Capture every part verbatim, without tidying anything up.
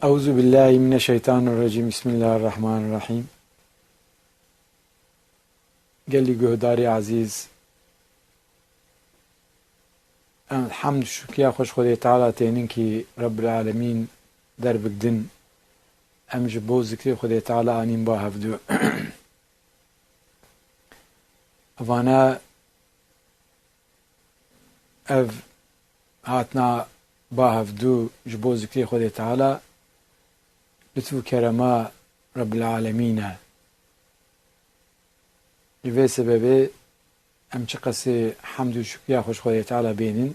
Euzu billahi mineşşeytanirracim. Bismillahirrahmanirrahim. Gelî guhdarê ezîz, em hemd û şukriya xwe ji Xwedê Teala tênin kî Rebbil Alemîn derbigdin. Em ji bo zikrê Xwedê Teala anîn ba hevdu. Evana ev hatina ba hevdu ji bo zikrê Xwedê Teala, lutf û kerema Rebbil Alemîn e. Ji vê sebebê em çiqasê hemd û şukriya xwe ji Xwedê Teala bênin.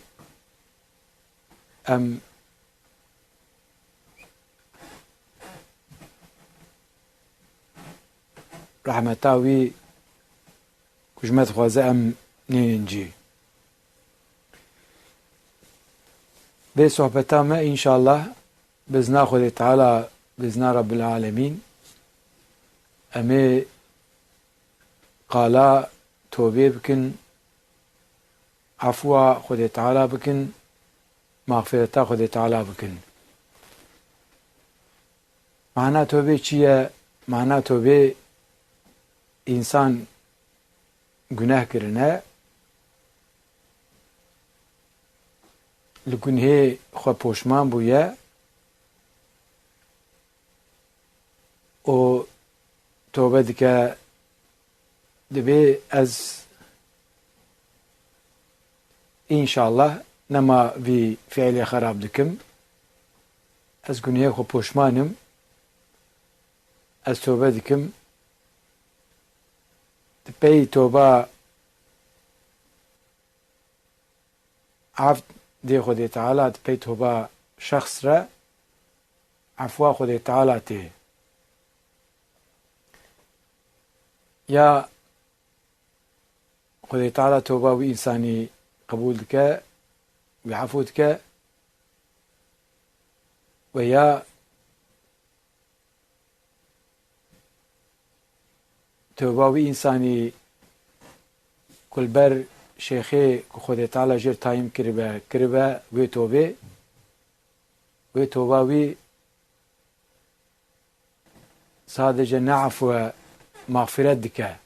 Em rehmeta wî ku ji me dixwaze em nênin cî. Vê sohbeta me înşallah bi izna Xwedê Teala, bi izna Rebbil Alemîn, em ê qala tobê bikin, efwa Xwedê Teala bikin, mexfireta Xwedê Teala bikin. Mana tobê çi ye? Mana tobê însan guneh kirine, li gunhê xwe poşman bûye û tobe dike, dibê ez înşallah nema vî fiilê xerab dikim. Ez gunhê xwe poşman im. Ez tobe dikim. Di pey toba eft dê Xwedê Teala, di pey toba şexs re efwa Xwedê Teala tê. Ya Xwedê Teala toba wî însanî qebûl dike, wî efû dike, we ya toba wî însanî ku li ber şêxê ku Xwedê Teala jêr tayîn kiribe, kiribe wê tobê, wê toba wî sadece ne efû e, mexfîret dike.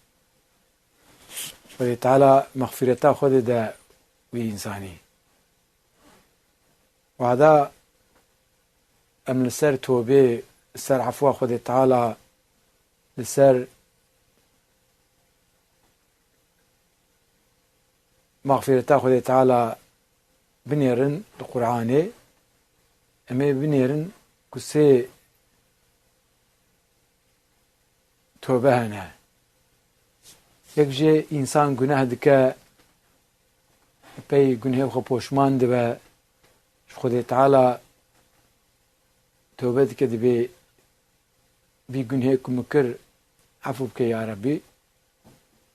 Xwedê Teala mexfîreta xwe dide wî însanî. Wada em li ser tobê, li ser efwa Xwedê Teala, li ser mexfîreta Xwedê Teala binêrin li Qur'anê, em ê binêrin ku sê tobe hene. Yek jê însan guneh dike, pey gunhê xwe poşman dibe, ji Xwedê Teala tobe dike, dibê vî gunhê ku min kir, efû bike ya Rebbî.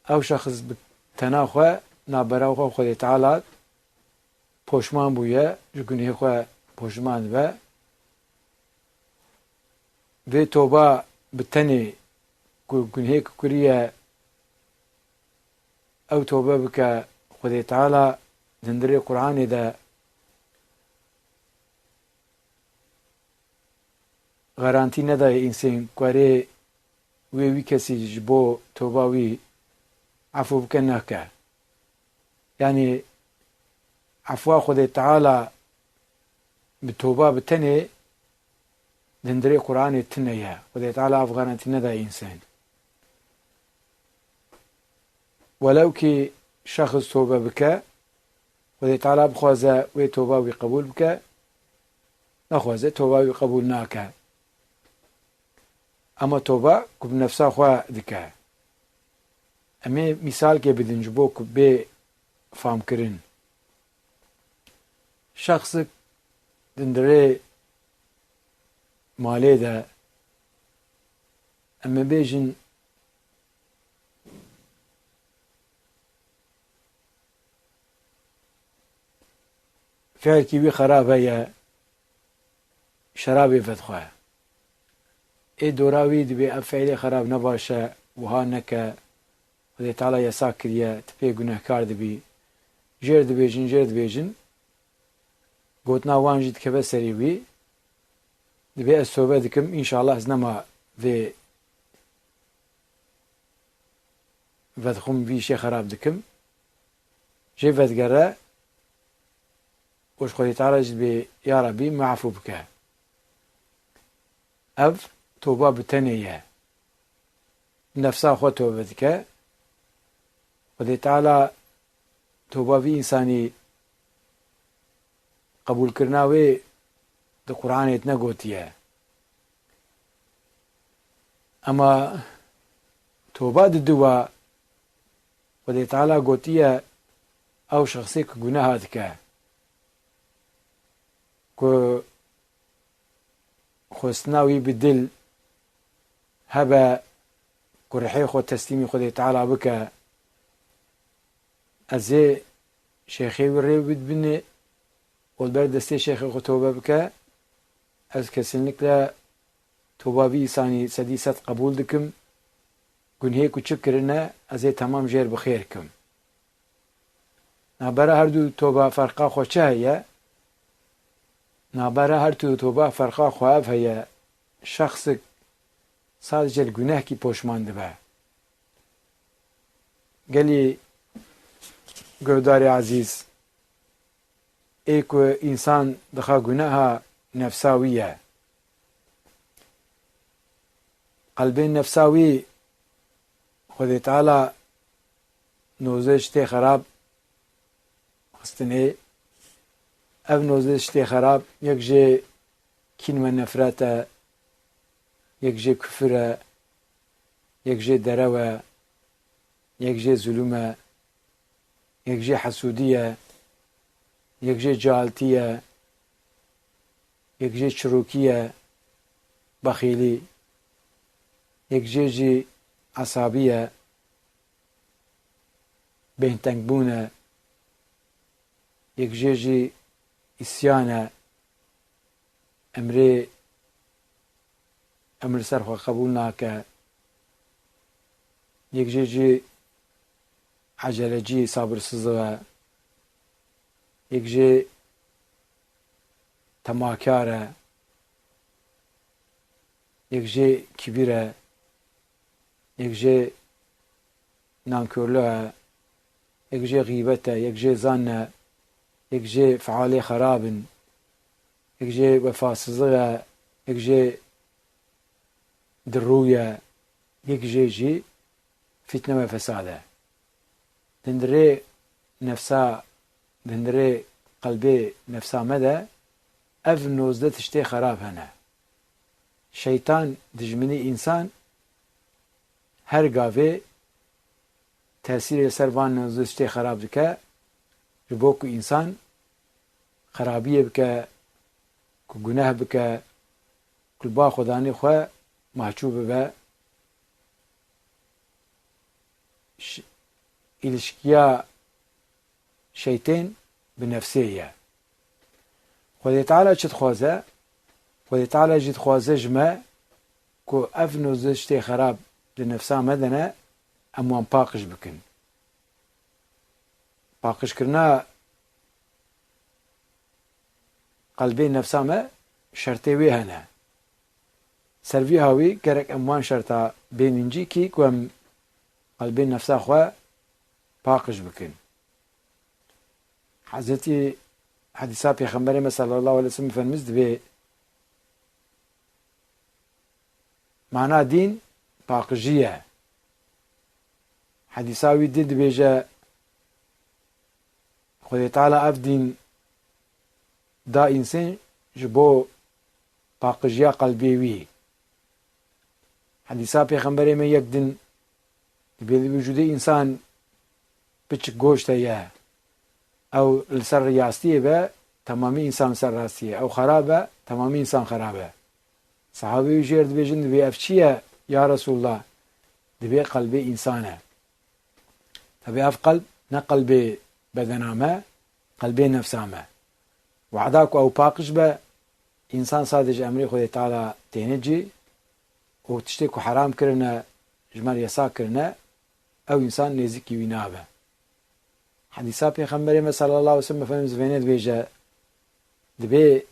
Ew şexs bi tena xwe nabera xwe Xwedê Teala poşman bûye, ji gunhê xwe poşman dibe. Vê toba bi tenê ku gunhê ku kiriye, ew tobe bike, Xwedê Teala di hundirê Qur'anê de garantî nedaye însên ku erê wê wî kesî ji bo toba wî efû bike nake. Yanî efwa Xwedê Teala bi toba bi tenê di hundirê Qur'anê tune ye. Xwedê Teala ev garantî nedaye însên. Welew kî şexs tobe bike, Xwedê Teala bixwaze wê toba wî qebûl bike, nexwaze toba wî qebûl nake. Ema toba ku bi nefsa xwe dike. Em ê mîsalkê bidin ji bo ku bê famkirin. Şexsik di hundirê malê de, em ê bêjin, fiilkî wî xerab heye, şerabê vedixwe. Ê dora wî dibê ev fiilê xerab ne baş e, wiha neke, Xwedê Teala yasak kiriye, tu pê gunehkar dibî. Jêr dibêjin, jêr dibêjin, gotina wan jî dikeve serê wî. Divê ez tobe dikim, înşallah ez nema vê vedixwim, vî işê xerab dikim. Jê vedigere û ji Xwedê Teala jî dibê, ya Rebî, min efû bike. Ev toba bi tenê ye. Nefsa xwe tobe dike. Xwedê Teala toba vî însanî qebûlkirina wê di Quranê de negotiye. Ema toba di diwa Xwedê Teala gotiye, ew şexsê ku guneha dike, ku xwestina wî bi dil hebe ku rihê xwe teslîmî Xwedê Teala bike, ez ê şêxê wî rê bidbinê û li ber destê şêxê xwe tobe bike, ez kesinlikle toba vî îsanî sedî sed qebûl dikim. Gunhê ku çi kirine, ez ê temam jêr bi xêr kim. Navbera her du toba ferqa xwe çi heye? Navbera her du toba ferqa xwe ev heye, şexsik sadece li gunehkî poşman dibe. Gelî guhdarê ezîz, ê ku însan dixa guneha nefsa wî ye. Qelbê nefsa wî Xwedê Teala nozdeh tiştê xerab xistinê. Ev nozdeh tiştê xerab, yek jê kîn ve nefret e, yek jê kufir e, yek jê derew e, yek jê zulum e, yek jê hesûdî ye, yek jê cahiltî ye, yek jê çirokî ye, bexîlî, yek jê jî esabî ye, bêhntengbûn e, yek jê jî îsyan e, emrê em li ser xwe qebûl nake. Yek jê jî ecelecî, sabirsiz e. Yek jê temakar e. Yek jê kibir e. Yek jê nankörlüğ e. Yek jê xîbet e. Yek jê zan e. Yek jê fealê xerab in. Yek jê wefasizlik e. Yek jê dirû ye. Yek jê jî fîtne ve fesad e. Di hundirê nefsa, di hundirê qelbê nefsa me de ev nozdeh tiştê xerab hene. Şeytan, dijminî însan, her gavê tesîrê li ser van nozdeh tiştê xerab dike, ji bo ku însan xerabiyê bike, ku guneh bike, ku li ba Xwedanê xwe mahçû bibe. Ş-, îlişkiya şeytên bi nefsê ye. Xwedê Teala çi dixwaze? Xwedê Teala jî dixwaze ji me ku ev nozdeh tiştê xerab di nefsa me de ne, em wan paqij bikin. Paqijkirina qelbê nefsa me şertê wê hene. Ser vî hawî gerek em wan şerta bênîn cî kî ku em qelbê nefsa xwe paqij bikin. Hezretî hedîsa Pêxemberê me sallallahu aleyhi ve sellem Efendimiz dibê, mana dîn paqijî ye. Hedîsa wî din dibêje, Xwedê Teala ev dîn da însan ji bo paqijiya qelbê wî. Hedîsa Pêxemberê me yek din dibê, di vücudê însan piçik goşt heye. Ew li ser rastiyê be, temamî însan li ser rastiyê. Ew xerab be, temamî însan xerab e. Sahabê wî jê re dibêjin, dibê ev çi ye ya Resulullah? Dibê qelbê însan e. Tebî ev qelb ne qelbê bedena me, qelbê nefsa me. Wehda ku ew paqij be, însan sadece emrê Xwedê Teala têne cî û tiştê ku heram kirine, ji me re yasak kirine, ew însan nêzikî wî nabe. Hedîsa Pêxemberê me sallallahu aleyhi ve sellem Efendimiz vêne dibêje, dibê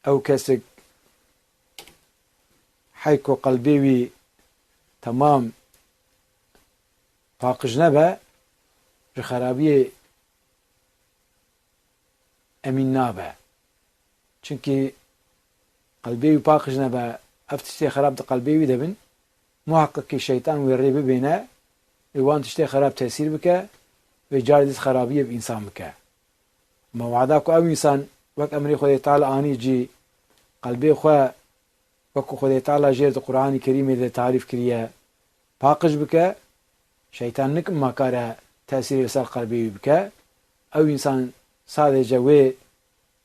ew kesik Hey ku qelbê wî temam paqij nebe, ji xerabiyê emîn nabe. Çimkî qelbê wî paqij nebe, ev tiştê xerab di qelbê wî de bin, muheqeqî şeytan wê rê bibêne, ê wan tiştê xerab tesîr bike, wê carê dî xerabiyê bi însan bike. Ma wada ku ew însan wek emrê Xwedê Teala anî cî, qelbê xwe wek ku Xwedê Teala jêr di Qur'anî Kerîmê de tarîf kiriye, paqij bike, şeytan nik ma kare tesîrê li ser qelbê wî bike. Ew însan sadece wê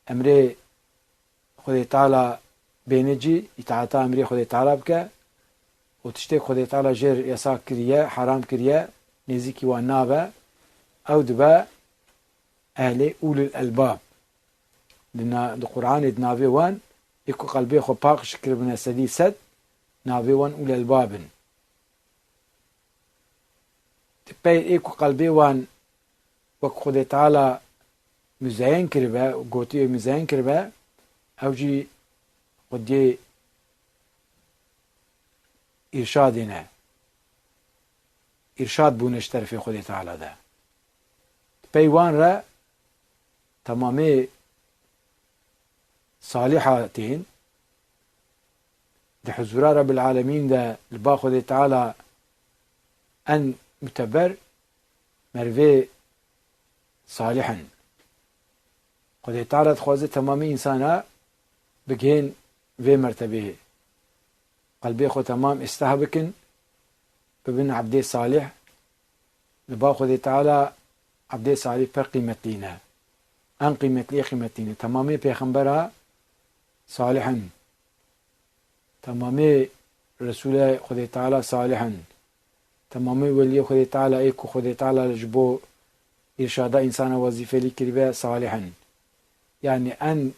emrê Xwedê Teala bêne cî, îtaeta emrê Xwedê Teala bike û tiştê Xwedê Teala jêr yasak kiriye, heram kiriye, nêzîkî wan nabe, ew dibe ehlê ulul elbab. Di na-, di Qur'anê di navê wan, ê ku qelbê xwe paqij kiribine sedî sed, navê wan ulul elbab in. Di pey ê ku qelbê wan wek Xwedê Teala muzeyen kiribe, gotiye muzeyen kiribe, ew jî xwediyê îrşadê ne. Îrşad bûne ji terefê Xwedê Teala de. Di pey wan re temamê salîha tên, di huzura Rebbil Alemîn de li ba Xwedê Teala en muteber merivê salih in. Xwedê Teala dixwaze temamî însana bigihên vê mertebeyê. Qelbê xwe temam îslah bikin, bibin ebdê salih. Li ba Xwedê Teala ebdê salih pir qîmetlî ne. En qîmetlî, qîmetlî ne. Temamê pêxembera salih in. Temamê Resûlê Xwedê Teala salih in. Temamê weliyê Xwedê Teala ê ku Xwedê Teala ji bo îrşada însana wezîfelî kiribe salih in. Yanî en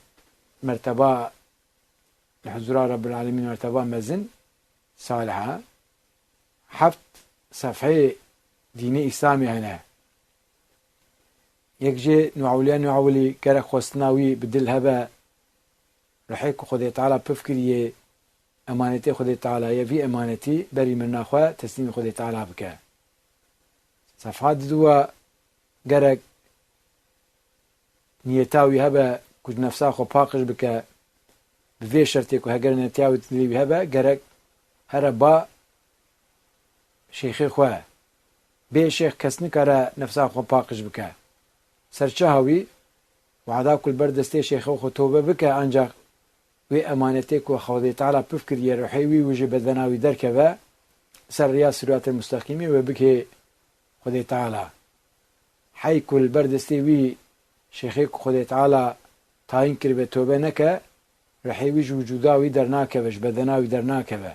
merteba li huzura Rebbil Alemîn merteba mezin salih e. Heft sefheyê dînê Îslamê hene. Yek jê nû ewliya nû ewilî gerek xwestina wî bi dil hebe, ruhê ku Xwedê Teala pif kiriye, emanetê Xwedê Teala ye, vî emanetî berî mirina xwe teslîmî Xwedê Teala bike. Sefha diduwa gerek niyeta wî hebe ku ji nefsa xwe paqij bike, bi vê şertê ku heger netiya wî dilê wî hebe, gerek here ba şêxê xwe. Bê şêx kes nikare nefsa xwe paqij bike. Ser çaha wî, wada ku li ber destê şêxê xwe tobe bike, ancaq wê emanetê ku Xwedê Teala pif kiriye ruhê wî û ji bedena wî derkeve, ser riya siratel musteqîmê wê bike Xwedê Teala. Hey ku li ber destê wî şêxê ku Xwedê Teala tayîn kiribe tobe neke, ruhê wî ji wicûda wî dernakeve, ji bedena wî dernakeve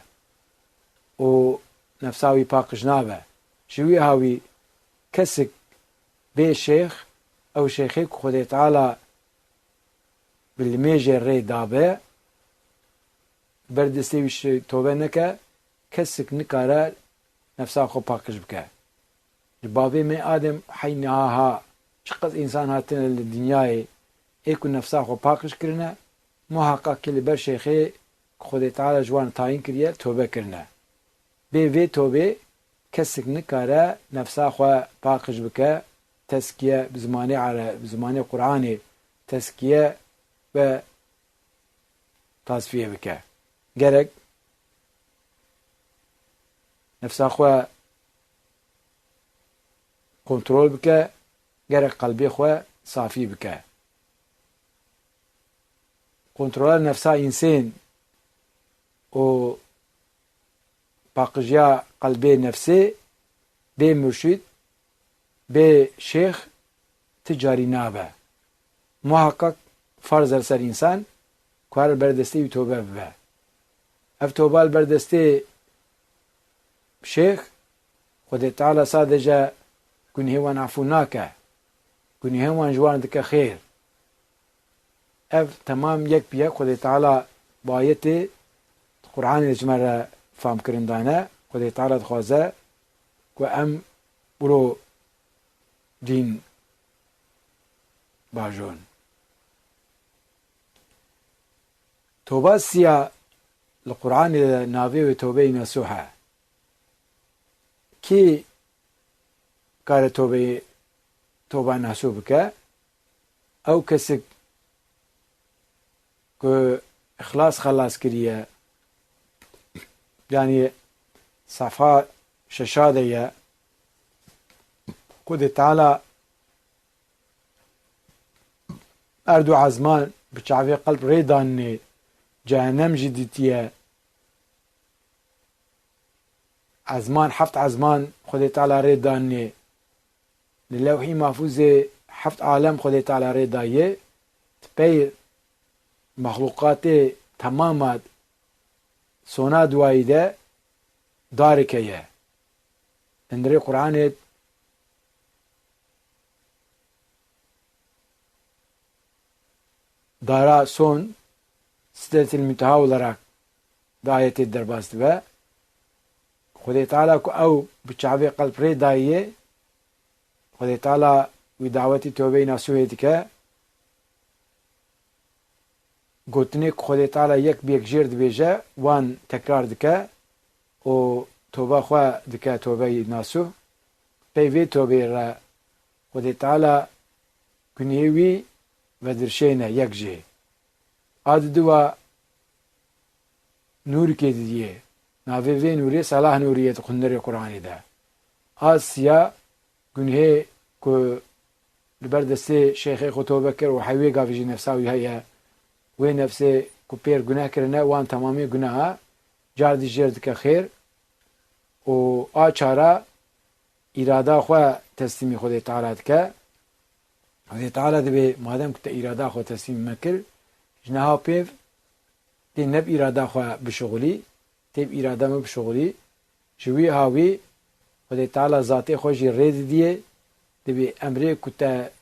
û nefsa wî paqij nabe. Ji wî hawî kesik bê şêx, ew şêxê ku Xwedê Teala bi limêjê rê dabe, ber destê wî şi-, tobe neke, kesik nikare nefsa xwe paqij bike. Ji bavê me Adem hey niha ha çiqas însan hatine li dinyayê, ê ku nefsa xwe paqij kirine, muheqeq ki li ber şêxê ku Xwedê Teala ji wan tayîn kiriye, tobe kirine. Bê vê tobê kesik nikare nefsa xwe paqij bike, teskiye bi zimanê Ere-, bi zimanê Qur'anê teskiye ve tasfiye bike. Gerek nefsa xwe kontrol bike, gerek qelbê xwe safî bike. Kontrola nefsa însên û paqijiya qelbê nefsê bê murşîd, bê şêx ti carî nabe. Muheqeq farz e li ser însan ku her li ber destê wî tobe bibe. Ev toba li ber destê şêx, Xwedê Teala sadece gunehê wan efû nake. Gunehê wan ji wan dike xêr. Ev temam yek bi yek Xwedê Teala bi ayetê di Qur'anê de ji me re famkirin dane. Xwedê Teala dixwaze ku em wilo dîn bajon. Toba siya li Qur'anê de navê wê tobeyê nesûh e. Kî kare tobeyê, toba nesûh bike? Ew kesik ku îxlas xelas kiriye, yanî sefha şeşa de ye, Xwedê Teala erd û ezman bi çavê qelb rê danê, cehennem jî dîtiye. Ezman, heft ezman Xwedê Teala rê danê. Li Lewhî Mahfûzê heft alem Xwedê Teala rê dayê. Di pey mexlûqatê temama sona duwayî de dareke ye. Hundirê Qur'anê dara son Sidretil Munteha olarak di ayetê derbas dibe. Xwedê Teala ku ew bi çavê qelb rê dayê, Xwedê Teala wî dawetî tobeyê nasuhê dike. Gotinê ku Xwedê Teala yek bi yek jêr dibêje, wan tekrar dike û toba xwe dike, tobeyî nasuh. Pey vê tobeyê re Xwedê Teala gunehê wî vedirşêne yek jê. A diduwa nûrikê didiyê. Navê vê nûrê Selah Nûrî ye di hundirê Qur'anê de. A siya gunhê ku li ber destê şêxê xwe tobe kir û hewê gavê jî nefsa wî heye. Wê nefsê ku pêr guneh kirine, wan temamê guneha car dî jêr dike xêr û a çara îrada xwe teslîmî Xwedê Teala dike. Xwedê Teala dibê, madem ku te îrada xwe teslîmî me kir, ji niha pêv tê ne bi îrada xwe bişuxulî, tê bi îrada me bişuxulî. Ji wî hawî Xwedê Teala zatê xwe jî rê didiyê, dibê emrê ku te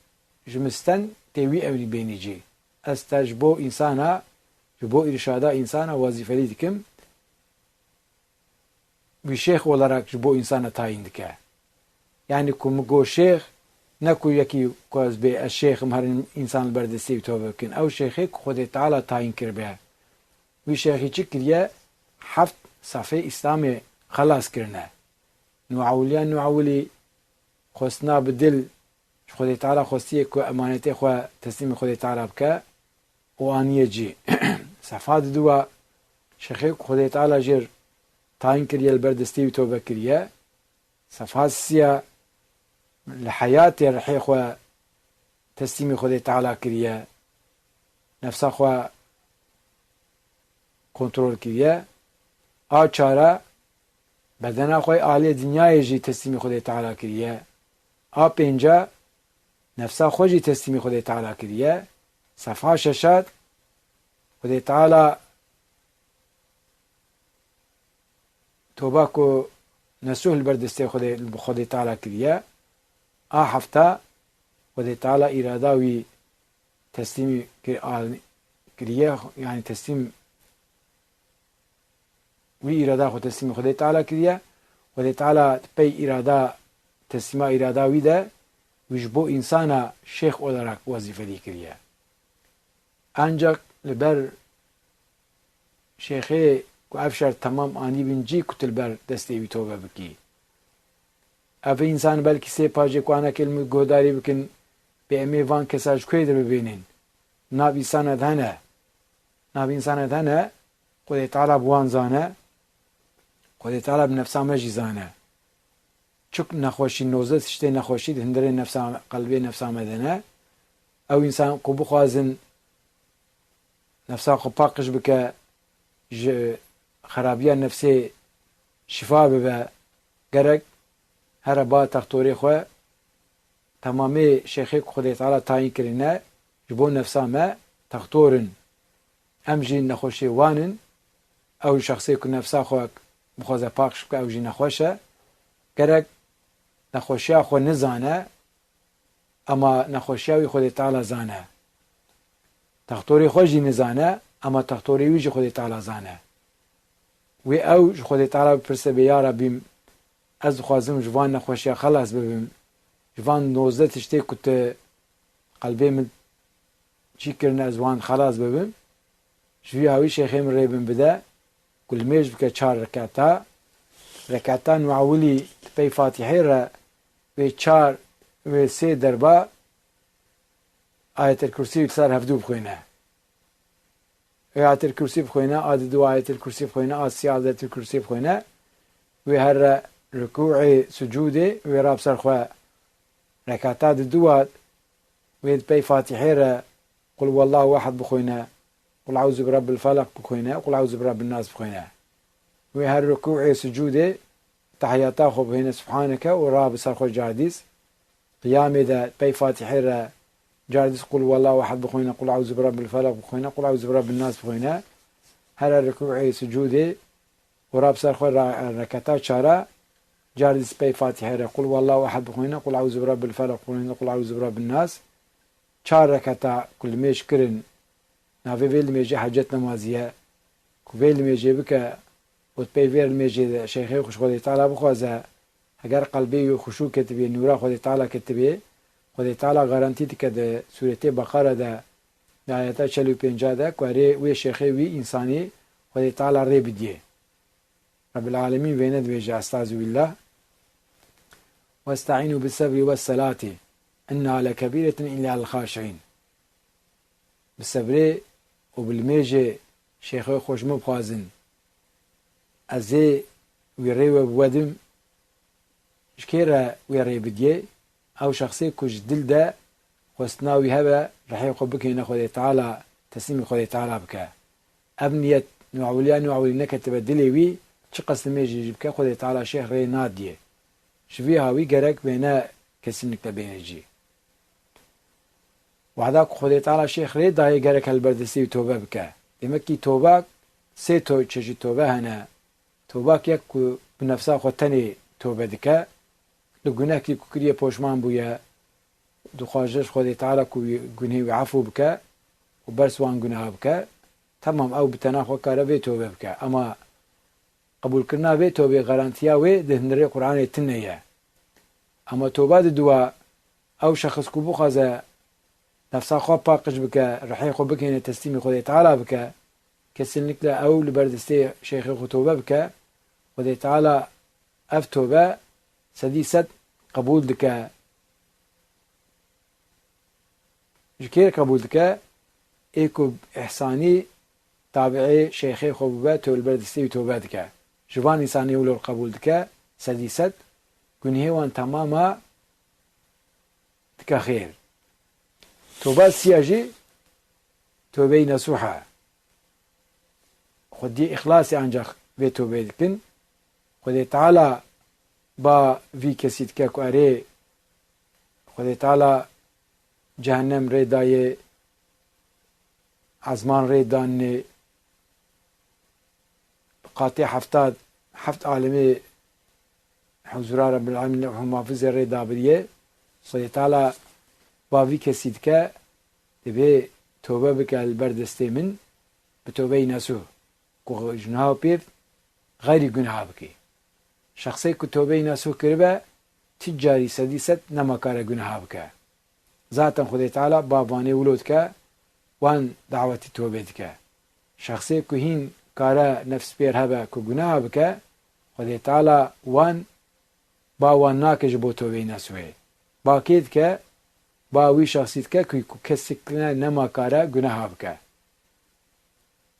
ji min stend, tê wî emrî bênî cî. Ez te ji bo însana, ji bo îrşada însana wezîfelî dikim. Wî şêx olarak ji bo însana tayîn dike. Yanî ku min got şêx, ne ku yekî ku ez bê ez şêx im, herin însan li ber destê wî tobe bikin. Ew şêxê ku Xwedê Teala tayîn kiribe. Wî şêxî çi kiriye? Heft safê Îslamê xelas kirine. Nû ewiliya nû ewilî xwestina bi dil ji Xwedê Teala xwestiye ku emanetê xwe teslîmê Xwedê Teala bike û aniye cî. Sefa diduwa şêxê ku Xwedê Teala jêr tayîn kiriye, li ber destê wî tobe kiriye. Sefa siya li heyatê rihê xwe teslîmî Xwedê Teala kiriye. Nefsa xwe kontrol kiriye. A çara bedena xwe alê dinyayê jî teslîmî Xwedê Teala kiriye. A pênca nefsa xwe jî teslîmî Xwedê Teala kiriye. Sefa şeşat Xwedê Teala toba ku nesuh li ber destê Xwedê, li Xwedê Teala kiriye. A hefta Xwedê Teala îrada wî teslîmî kir-, a-, kiriye, yanî teslîm wî îrada xwe teslîmî Xwedê Teala kiriye. Xwedê Teala di pey îrada, teslîma îrada wî de wî ji bo însana şêx olarak wezîfelî kiriye. Ancak li ber şêxê ku ev şert temam anîbin cî ku tu li ber destê wî tobe bikî. Ev însan belkî sê pajê ku anekê li min guhdarî bikin, bê em ê van kesa ji kuê de bibînin. Nav însana de hene. Nav însana de hene, Xwedê Teala bi wan zane. Xwedê Teala bi nefsa me jî zane. Çik nexweşî, nozdeh tiştê nexweşî di hundirê nefsa, qelbê nefsa me de ne. Ew însan ku bixwazin nefsa xwe paqij bike, ji xerabiya nefsê şifa bibe, gerek here ba textorê xwe. Temamê şêxê ku Xwedê Teala tayîn kirine, ji bo nefsa me textor in. Em jî nexweşê wan in. Ew şexsê ku nefsa xwe bixwaze paqij bike, ew jî nexweş e. Gerek nexweşiya xwe nizane, ema nexweşiya wî Xwedê Teala zane. Textorê xwe jî nizane, ema textorê wî jî Xwedê Teala zane. Wê ew ji Xwedê Teala bipirse, bê, ya Rebî, ez dixwazim ji van nexweşiya xelas bibim. Ji van nozdeh tiştê ku tu qelbê min çî kirine, ez wan xelas bibim. Ji vî hawî şêxê min rê bin bide. ku limêj bike çar reketa, reketa nû ewilî di pey Fatîhê re wê çar, wê sê derba Ayetel Kursî li ser hevdû bixwîne. Wê Ayetel Kursî bixwîne, a didu Ayetel Kursî bixwîne, a sê Ayetel Kursî bixwîne. Wê here rikûê sucûdê, wê ra bi ser xwe rekata diduwa, wê di pey Fatîhê re Qul huwallahu ehad bixwîne, Qul euzu bi rabbil felaq bixwîne, Qul euzu bi rabbin nas bixwîne. Wê her rikûê sucûdê tehiyata xwe bihêne Subhaneke û ra bi ser xwe cardîs. Qiyamê de pey Fatîhê re cardîs Qul huwallahu ehad bixwîne, Qul euzu bi rabbil felaq bixwîne, Qul euzu bi rabbin nas bixwîne. Here rikûê sucûdê û ra bi ser xwe ra-, reketa çara cardîs pey Fatîhê re Qul huwallahu ehad bixwîne, Qul euzu bi rabbil felaq bixwîne, Qul euzu bi rabbin nas. Çar reketa ku limêj kirin, navê vê limêjê hecet nemazî ye. Ku vê limêjê bike û di pey vê limêjê de şeyxê xwe ji Xwedê Teala bixwaze, heger qelbê wî xuşû ketibê, nûra Xwedê Teala ketibê, Xwedê Teala garantî dike di sûretê Beqara de, di ayeta çel û pênca de, ku erê wê şeyxê wî însanî Xwedê Teala rê bidiyê. Rebbil Alemîn vêne dibêje, Estaizu billah. Westa'înû bis sebri wes selati, inneha lekebîretun illa lil xaşi'în. Bi sebrê û bi limêjê şeyxê xwe ji min bixwazin. Ez ê wî rê we biwedim. Ji kê re wê rê bidiyê? Ew şexsê ku ji dil de xwestina wî hebe, rihê xwe bikêne Xwedê Teala, teslîmî Xwedê Teala bike. Ev niyet nû ewiliya nû ewilî neketibe dilê wî, çiqas limêjê jî bike, Xwedê Teala şêx rê nadiyê. Ji vî hawî gerek wêne kesinlikle bêne cî. Wehda ku Xwedê Teala şêx rê dayê, gerek li ber destê wî tobe bike. Demekî toba sê to-, çeşît tobe hene. Tobak yek ku bi nefsa xwe tenê tobe dike, li gunehkî ku kiriye poşman bûye, dixwaze ji Xwedê Teala ku wî gunhê wî efû bike û bers wan guneha bike. Temam, ew bi tena xwe kare vê tobe bike. Ema qebûlkirina vê tobê garantiya wê di hundirê Qur'anê tune ye. Ema toba diduwa, ew şexs ku bixwaze nefsa xwe paqij bike, rihê xwe bikêne teslîmî Xwedê Teala bike, kesinlikle ew li ber destê şeyxê xwe tobe bike, Xwedê Teala ev tobe sedî sed qebûl dike. Ji kê qebûl dike? Ê ku bi îhsanî tabi'ê şeyxê xwe bibe, to li ber destê wî tobe dike. Ji van însanê wilo qebûl dike, sedî sed, gunhê wan temama dike xêr. Toba siya jî tobeyî nesûh e. Xwediyê îxlasê ancax vê tobê dikin. Xwedê Teala ba vî kesî dike ku erê, Xwedê Teala cehennem rê dayê, ezman rê danê, bi qatê hefta heft alemê huzura Rebbil Alemîn, Lewh û Mahfuzê rê dabiriye. Xwedê Teala ba vî kesî dike, divê tobe bike li ber destê min, bi tobeyî nesûh, ku ji niha û pêv xeyrî guneha bike. Şexsê ku tobeyî nesûh kiribe, ti carî sedî sed nema kare guneha bike. Zaten Xwedê Teala ba vanê wilo dike, wan dawetî tobê dike. Şexsê ku hîn kare nefspêr hebe ku guneha bike, Xwedê Teala wan ba wan nake ji bo tobeyî nesûhê. Ba kê dike? Ba wî şexsî dike ku, ku kesik ne, nema kare guneha bike.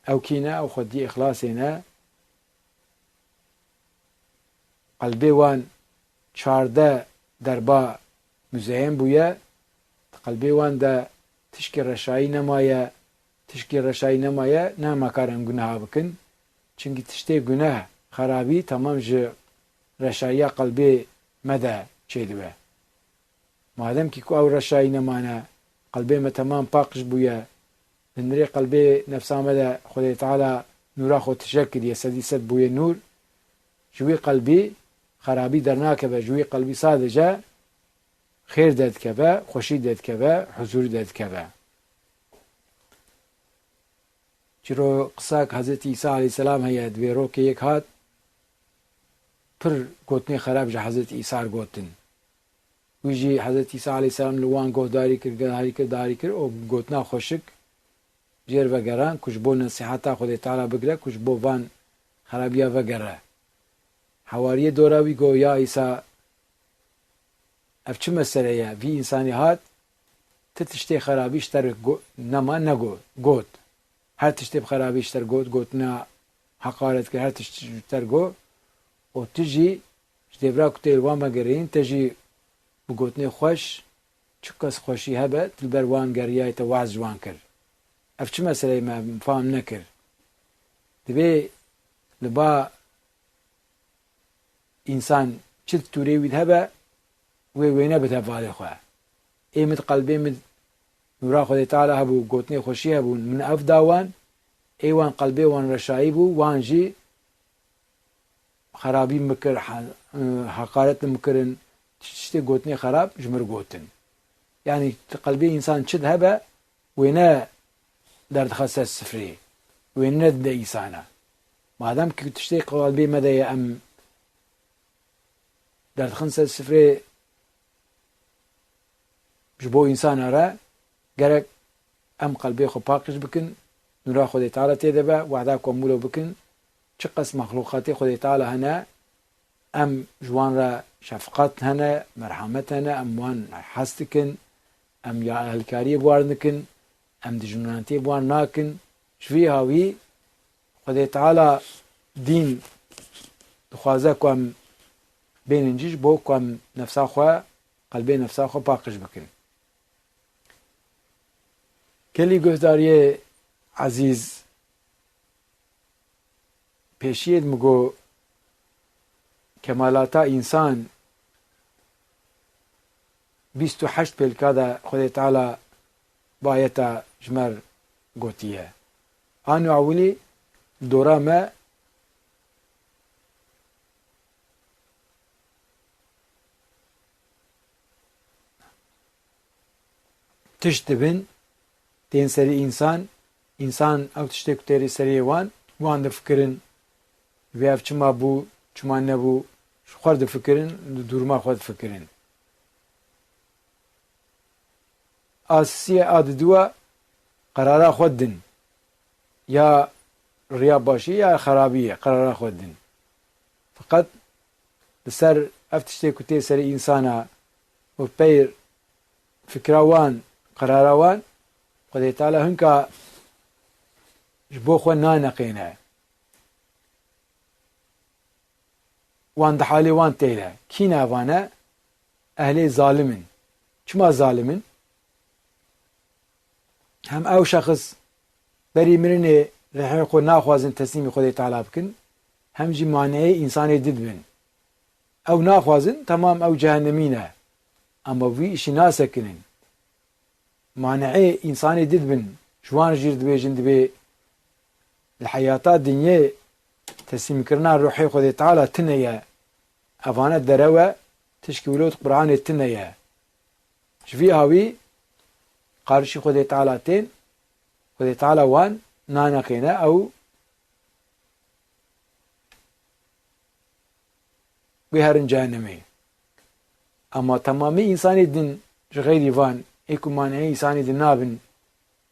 Ew kî ne? Ew xwediyê îxlasê ne. Qelbê wan çardeh derba muzeyen bûye. Di qelbê wan de tişkî reşayî nemaye. Tişkî reşayî nemaye, nema kar em guneha bikin. Çimkî tiştê guneh, xerabî temam ji reşayiya qelbê me de çêdibe. Madem kî ku ew reşayî nemane, qelbê me temam paqij bûye, li nirê qelbê nefsa me de Xwedê Teala nûra xwe tije kiriye, sedî sed bûye nûr, ji wî qelbî xerabî dernakeve, ji wî qelbî sadece xêr derdikeve, xweşî derdikeve, huzûrî derdikeve. Çiro qisek Hezretî Îsa aleyhisselam heye, di vê rokê yek hat, pir gotinê xerab ji Hezretî Îsa re gotin. Wî jî Hezretî Îsa aleyhisselam li wan guhdarî kir, guhdarî kir, guhdarî kir û gotina xweşik jêr vegeran ku ji bo nesîheta Xwedê Teala bigire, ku ji bo van xerabiya vegere. Hewariyê dora wî got, ya Îsa, ev çi mesele ye? Vî însanî hat, ti tiştê xerabî ji te re go-, nema negot, got. Her tiştê bi xerabî ji te re got, gotina heqaret kir, her tişt ji te re got. Û tu jî ji dêvra ku tê li wan vegerîn, te jî bi gotinê xweş, çiqas xweşî hebe, tu li ber wan geriyayî, te waz ji wan kir. Ev çi meseleyê me fam nekir? Divê li ba însan çi tûrê wî de hebe, wê wêne bide valê xwe. Ê min qelbê min nûra Xwedê Teala hebû, gotinê xweşî hebûn, min ev da wan, ê wan qelbê wan reşayî bû, wan jî xerabî min kir, he-, heqaret li min kirin, tiştê gotinê xerab ji min re gotin. Yanî qelbê însan çi de hebe, wêne derdixe ser sifrê, wêne nedide însana. Madem ki tiştê qelbê me de ye, em derdixin ser sifrê ji bo însana re, gerek em qelbê xwe paqij bikin, nûra Xwedê Teala tê de be, wehda ku em wilo bikin, çiqas mexlûqatê Xwedê Teala hene, em ji wan re şefqat hene, merhamet hene, em wan hez dikin, em ya ehlkariyê bi wan dikin, em dijminantiyê bi wan nakin. Ji vî hawî Xwedê Teala dîn dixwaze ku em bênin cî ji bo ku em nefsa xwe, qelbê nefsa xwe paqij bikin. Gelî guhdariyê ezîz, pêşiyê de min got, kemalata însan bîst û heşt pêlka de Xwedê Teala bi ayeta ji me re gotiye. Ano ewilî dora me tişt dibin, tên serî însan, însan ew tiştê ku têrî seriyê wan, wan difikirin, vê ev çima bû, çima nebû, ji xwe difikirin, di dûrma xwe difikirin. A sisiyê a diduwa qerara xwe din. Ya riya başî ya xerabî ye, qerara xwe din. Feqet li ser ev tiştê ku tê serê însana û peyr fikra wan, qerara wan, Xwedê Teala hinka ji bo xwe naneqêne. Wan di halê wan tê de. Kî ne evan e? Ehlê zalim in. Çima zalim in? Hem ew şexs berî mirinê rihê xwe naxwazin teslîmî Xwedê Teala bikin, hem jî maneyê însanê di dibin. Ew naxwazin, temam ew cehennemî ne. Ama vî îşî nasekinin. Maneyê însanê di dibin, ji wan jî dibêjin, dibê li heyata dinyê teslîmkirina ruhê Xwedê Teala tune ye. Evane derew e, tişkî wilo di Qur'anê tune ye. Ji vî hawî qarşî Xwedê Teala tên, Xwedê Teala wan naneqêne, ew wê herin cehennemê. Ema temamî însanê din ji xeyrî van, ê ku maneyê însanê din nabin,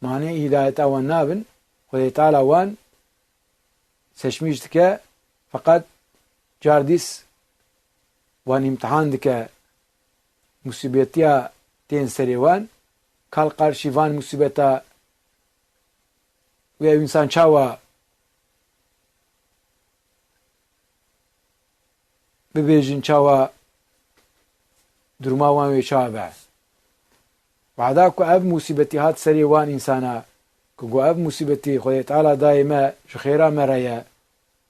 maneyê hîdayeta wan nabin, Xwedê Teala wan seçmîş dike, feqet cardîs wan îmtihan dike, musîbetiya tên serê wan, kal qarşî van musîbeta wê ew însan çawa bibêjin, çawa duruma wan wê çawa be. Wada ku ev musîbetî hat serê wan însana, ku got, ev musîbetî Xwedê Teala dayê me, ji xêra me re ye.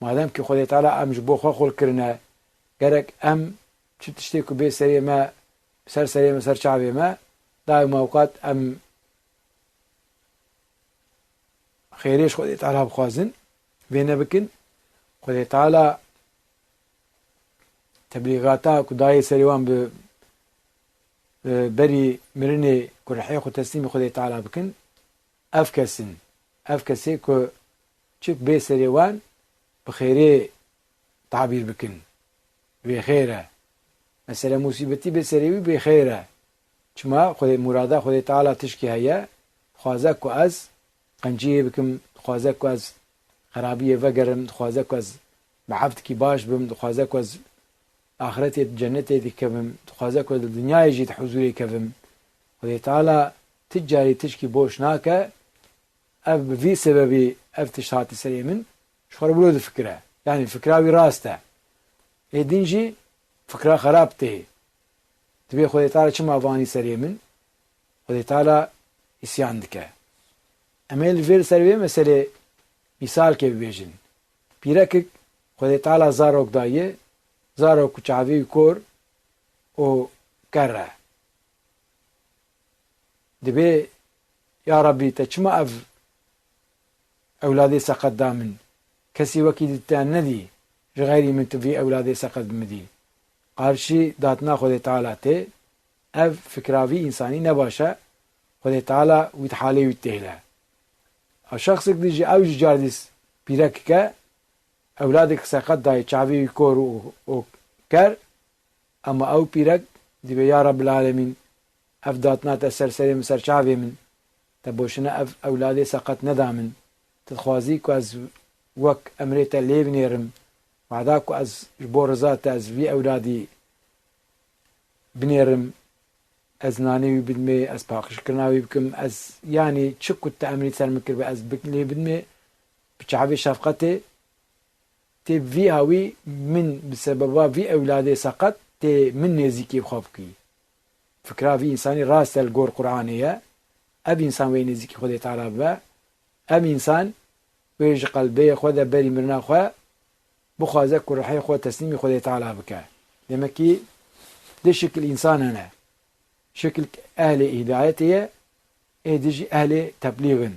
Madem ki Xwedê Teala em ji bo xwe xul kirine, gerek em çi tiştê ku bê serê me, ser serê me, ser çavê me, daima awqat em xêrê ji Xwedê Teala bixwazin, vê nebikin. Xwedê Teala teblîgata ku dayê serê wan bi, bi berî mirinê ku rihê xwe teslîmî Xwedê Teala bikin, ev kes in. Ev kesê ku çik bê serê wan bi xêrê tabîr bikin. Vê xêr e. Mesele musîbetî bê serê wî bê xêr e. Çima Xwedê, murada Xwedê Teala tişkî heye, dixwaze ku ez qenciyê bikim, dixwaze ku ez xerabiyê vegerim, dixwaze ku ez bi evdikî baş bim, dixwaze ku ez axretê cennetê dikevim, dixwaze ku ez li dinyayê jî di huzûrê kevim. Xwedê Teala ti carî tişkî boş nake, ev bi vî sebebî ev tişt hatî serê min, ji xwe re wilo difikire. Yanî fikra wî rast e. Ê din jî fikra xerab tê. Dibê Xwedê Teala çima vanî serê min? Xwedê Teala îsyan dike. Em ê li vê, li ser vê meselê mîsalkê bibêjin. Pîrekik Xwedê Teala zarok daye, zarok ku çavê wî kor û ker e. Dibê, ya Rabbî, te çima ev ewladê seqet da min? Kesî wekî di te nedî, ji xeyrî min tu vî ewladê seqet bi min dî. Qarşî datina Xwedê Teala tê, ev fikra vî însanî ne baş e, Xwedê Teala wî di halê wî têle. A şexsek dî jî ew jî cardîs pîrekik e, ewladek seqet dayê çavê wî kor û, û ker, Ema ew pîrek dibê, ya Rebbil Alemîn, ev datina te ser serê min, ser çavê min, te boşuna ev ewladê seqet neda min. Tu dixwazî ku ez wek emrê te lê binêrim, wada ku ez ji bo riza te ez vî ewladî binêrim, ez nanê wî bidimê, ez paqijkirina wî bikim, ez, yanî çi ku te emrî ser min kiribe ez bik-, lê bidimê, bi çavê şefqetê, Tê bi vî hawî min bi sebeba vî ewladê seqet tê min nêzîkî xwe bikî. Fikra vî însanî rast e li gor Qur'anê ye. Ev însan wê nêzîkî Xwedê Teala bibe. Ev însan wê ji qelbê xwe de berî mirina xwe bixwaze ku rihê xwe teslîmî Xwedê Teala bike. Demekî du şikil însan hene. Şikil ehlê hîdayetê ye, ê di jî ehlê teblîg in.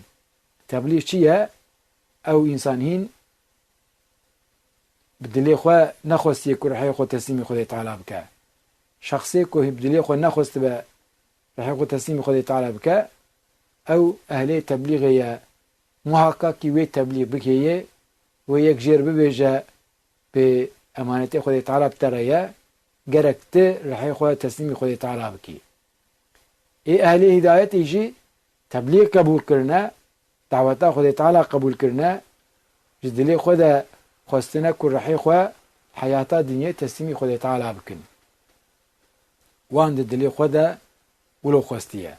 Teblîg çi ye? Ew însan hîn bi dilê xwe nexwestiye ku rihê xwe teslîmî Xwedê Teala bike. Şexsê ku bi dilê xwe nexwestibe rihê xwe teslîmî Xwedê Teala bike, ew ehlê teblîgê ye. Muhakakî wê teblîg bikê yê, wê yek jêr bibêje, bi emanetê Xwedê Teala bi te re ye, gerek tu rihê xwe teslîmî Xwedê Teala bikî. Ê ehlê hîdayetê jî teblîg qebûl kirine, daweta Xwedê Teala qebûl kirine, ji dilê xwe de xwestine ku rihê xwe heyata dinyê teslîmî Xwedê Teala bikin. Wan di dilê xwe de wilo xwestiye.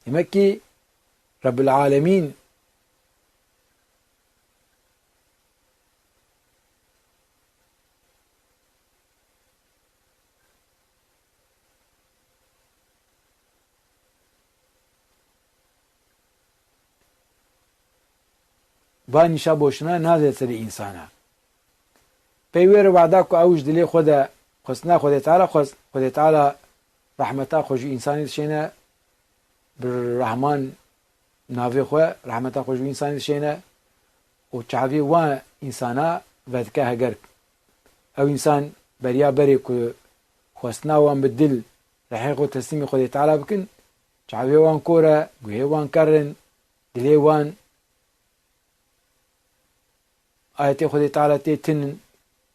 Demek ki Rebbil Alemîn Ba nîşa boşuna nade serê însana. Pey wê re wada ku ew ji dilê xwe de xwestina Xwedê Teala xwest, Xwedê Teala rehmeta xwe ji însanê dişêne, bi Rehman navê xwe, rehmeta xwe ji wî însanê dişêne û çavê wan însana vedike heger. Ew însan beriya berê ku xwestina wan bi dil rihê xwe teslîmî Xwedê Teala bikin, çavê wan kor e, guhê wan ker in, dilê wan ayetê Xwedê Teala tê tinin,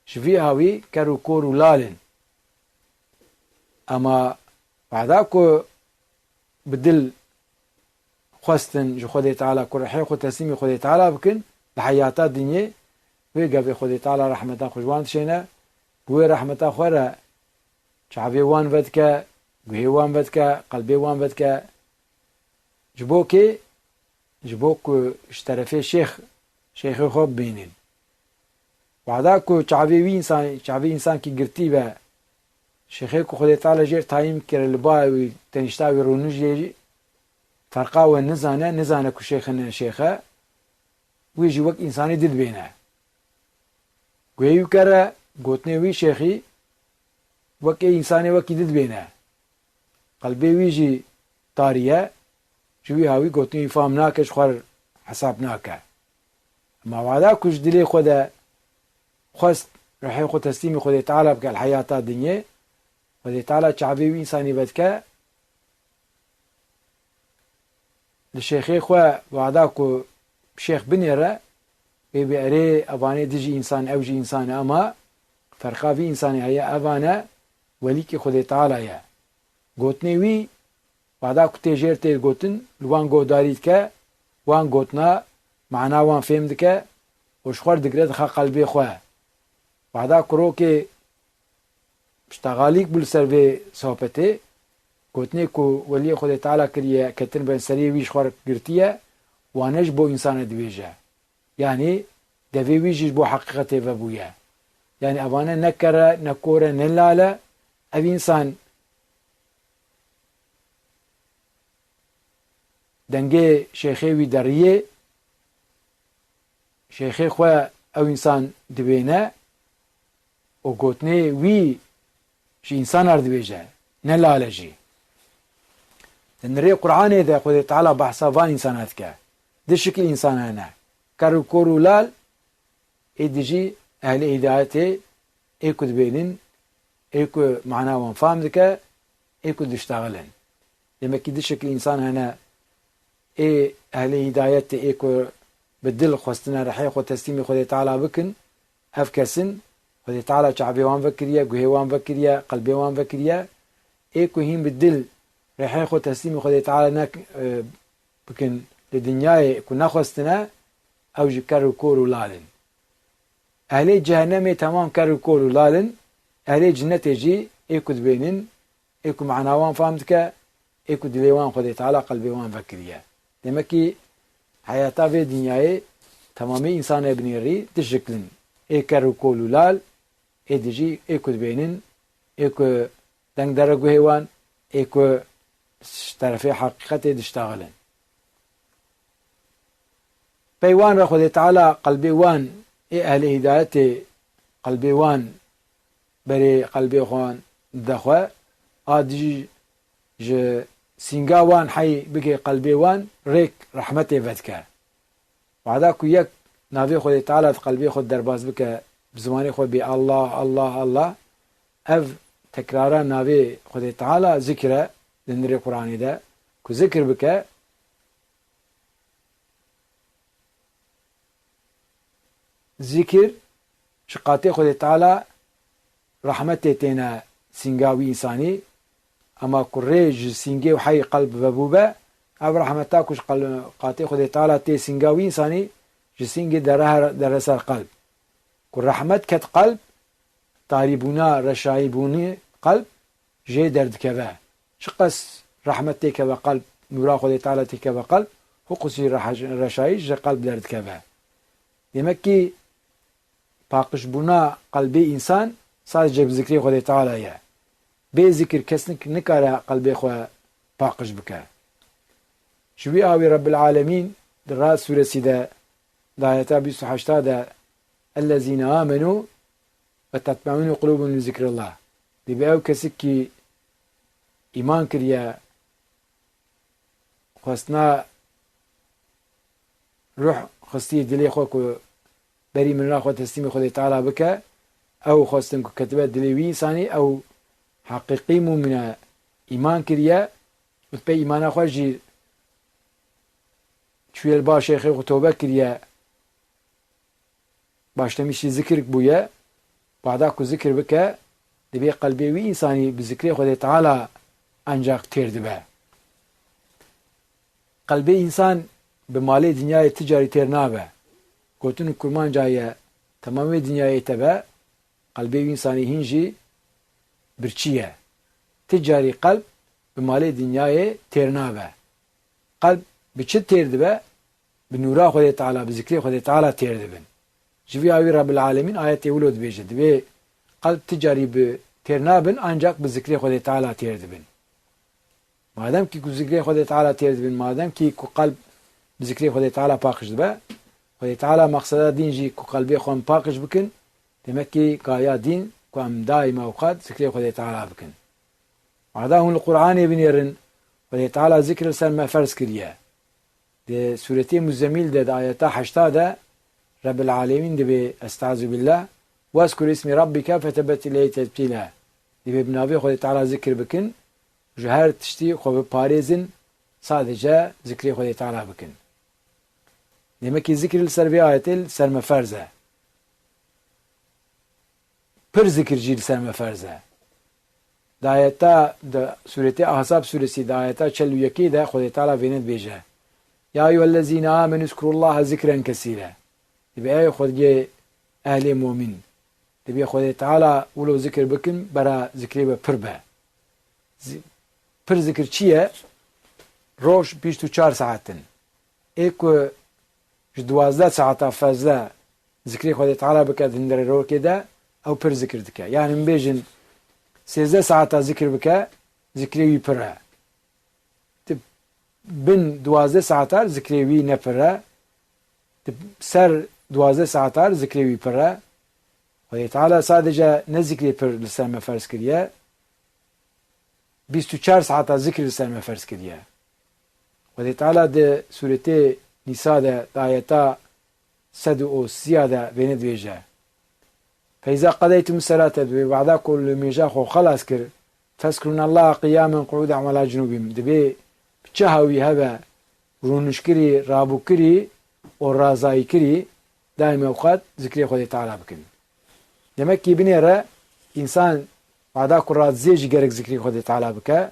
ji vî hawî ker û kor û lal in. Ema wada ku bi dil xwestin ji Xwedê Teala ku rihê xwe teslîmî Xwedê Teala bikin, di heyata dinyê wê gavê Xwedê Teala rehmeta xwe ji wan dişêne, bi wê rehmeta xwe re çavê wan vedike, guhê wan vedike, qelbê wan vedike. Ji bo kê? Ji bo ku ji terefê şêx, şêxê xwe bibînin. Wada ku çavê wî însan, çavê însankî girtî be, şêxê ku Xwedê Teala jêr tayîn kire li ba wî, tenişta wî rûnijê jî, ferqa we nizane, nizane ku şêx ne şêx e, wî jî wek însanê di dibêne. Guhê wî ker e, gotinê wî şêxî wek ê însanê wekî di dibêne. Qelbê wî jî tarî ye, ji wî hawî gotinê wî fam nake, ji xwe re hesab nake. Ema wada ku ji dilê xwe de xwest rihê xwe teslîmî Xwedê Teala bike li heyata dinyê, Xwedê Teala çavê wî însanî vedike, li şêxê xwe wada ku şêx binêre, wê bê erê evanê dijî însan, ew jî însan e, ema ferqa vî însanê heye, evane welîkî Xwedê Teala ye. Gotinê wî, wada ku tê jêr tê gotin, li wan guhdarî dike, wan gotina, mana wan fêm dike, û ji xwe re digire dixe qelbê xwe. Wehda ku rokê piştegalîk bû li ser vê sohbetê, gotinê ku weliyê Xwedê Teala kiriye, ketin ben serê wî ji xwe re girtiye, wane ji bo însanê dibêje. Yanî devê wî jî ji bo heqîqetê vebûye. Yanî evane ne ker e, ne kor e, ne lal e. Ev însan dengê şêxê wî deriyê, şêxê xwe ew însan dibêne û gotinê wî ji însanan re dibêje, ne lal e jî. Di nirê Qur'anê de Xwedê Teala behsa van însanan dike. Du şikil însan hene. Ker û kor û lal, ê dijî ehlê hîdayetê, ê ku dibênin, ê ku mana wan fam dike, ê ku diştexilin. Demek ki du şekil însan hene, ê ehlê hîdayetê, ê ku bi dil xwestine rihê xwe teslîmî Xwedê Teala bikin, ev kesin Xwedê Teala çavê wan vekiriye, guhê wan vekiriye, qelbê wan vekiriye. Ê ku hîn bi dil rihê xwe teslîmî Xwedê Teala nek-, e, bikin li dinyayê ku nexwestine, ew jî ker û kor û lal in. Ehlê cehennemê temam ker û kor û lal in, ehlê cinnetê jî ê ku dibênin, ê ku mana wan fam dike, ê ku dilê wan Xwedê Teala qelbê wan vekiriye. Demek ki heyata vê dinyayê temamê însanê binêrî du şikil in. Ê ker û kol û lal, ê dijî ê ku dibênin, ê ku deng dere guhê wan, ê ku ji terefê heqîqetê diştexilin. Pey wan re Xwedê Teala qelbê wan, ê ehlê hîdayetê, qelbê wan berê qelbê xwe dide xwe, a dijî ji sînga wan hey bike qelbê wan, rêk rehmetê vedike. Wada ku yek navê Xwedê Teala di qelbê xwe derbas bike, bi zimanê xwe bê Allah, Allah, Allah, ev tekrara navê Xwedê Teala zikir e, di nirê Qur'anê de, ku zikir bike, zikir ji qatê Xwedê Teala rehmetê têne sînga wî însanî, ema ku rê ji sîngê û hey qelb vebûbe, ev rehmeta ku ji qel-, qatê Xwedê Teala tê sînga wî însanî, ji sîngê dere her, dere ser qelb. Ku rehmet ket qelb, tarîbûna, reşayîbûnê qelb, jê derdikeve. Çiqas rehmet têkeve qelb, nûra Xwedê Teala têkeve qelb, hiqûsî reha-, reşayî ji qelb derdikeve. Demek ki paqijbûna qelbê însan sadece bi zikrê Xwedê Teala ye. Bê zikir kes nik-, nikare qelbê xwe paqij bike. Ji wî awî Rebbil Alemîn di Ra'd sûresî de, di ayeta bîst û heşta de, "Ellezîne amenu ve tetme'innu qulûbuhum bi zikrillah." Dibê ew kesik ki îman kiriye, xwestina ruh xistî dilê xwe ku berî min re xwe teslîmî Xwedê Teala bike, ew xwestin ku ketibe dilê wî însanî, ew heqîqî mûmin e, îman kiriye û pey îmana xwe jî çûye li ba şêxê xwe tobe kiriye. Başlamişî zikir bûye, bada ku zikir bike, dibê qelbê wî însanî bi zikrê Xwedê Teala ancak têr dibe. Qelbê însan bi malê dinyayê ti carî têr nabe. Gotin û kurmanca ye, temamê dinyayê te be, qelbê wî însanî hîn jî birçî ye. Ti carî qelb bi malê dinyayê têr nabe. Qelb bi çi têr dibe? Bi nûra Xwedê Teala, bi zikrê Xwedê Teala têr dibin. Ji vî awî Rebbil Alemîn ayetê wilo dibêje, dibê qelb ti carî bi têr nabin, ancak bi zikrê Xwedê Teala têr dibin. Madem kî ku zikrê Xwedê Teala têr dibin, madem kî ku qelb bi zikrê Xwedê Teala paqij dibe, Xwedê Teala maqseda dîn jî ku qelbê xwe em paqij bikin, demek kî gaya dîn ku em daîma û qat zikrê Xwedê Teala bikin. Wada hûn li Qur'anê binêrin, Xwedê Teala zikr li ser me ferz kiriye. Di Sûretê Muzzemîl de, di ayeta heşta de, Rebbil Alemîn dibê, Estaizu billah, "Wezkur ismi rabbike fetebetil ileyhi tebtîla." Dibê bi navê Xwedê Teala zikir bikin, ji her tiştî xwe biparêzin, sadece zikrê Xwedê Teala bikin. Demek ki zikir li ser vê ayetê li ser me ferz e. Pir zikir jî li ser me ferz e. Di ayeta, di sûretê Ahzab sûresî, di ayeta çel û yekê de Xwedê Teala vêne dibêje, "Ya eyyuhellezîne amenû uzkurullâhe zikren kesîre." Dibê ey xwediyê ehlê momîn. Dibê Xwedê Teala wilo zikir bikin, bera zikrê we pir be. Zi-, pir zikir çi ye? Roj bîst û çar saet in. Ê ku ji duwazdeh saeta fezle zikrê Xwedê Teala bike di hundirê rokê de, ew pir zikir dike. Yani min bêjin sêzdeh saeta zikir bike, zikrê wî pir e. Di bin duwazdeh saetar zikrê wî ne pir e. Di ser duwazdeh saetar zikrê wî pir e. Xwedê Teala sadece ne zikrê pir li ser me ferz kiriye, bîst û çar saeta zikir li ser me ferz kiriye. Xwedê Teala di sûretê Nîsa de, di ayeta sed û sîya de vêne dibêje. Feyza qedeytum selate, dibê wada ku li mêja xwe xelas kir, fezkurûnallaha qiyamen qu'ûden ve ala cunûbihim. Dibê bi çi hawî hebe rûnişkirî, rabûkirî û razayîkirî daîme wqat zikrê Xwedê Teala bikin. Demek ki binêre însan wada ku radizê jî gerek zikrê Xwedê Teala bike,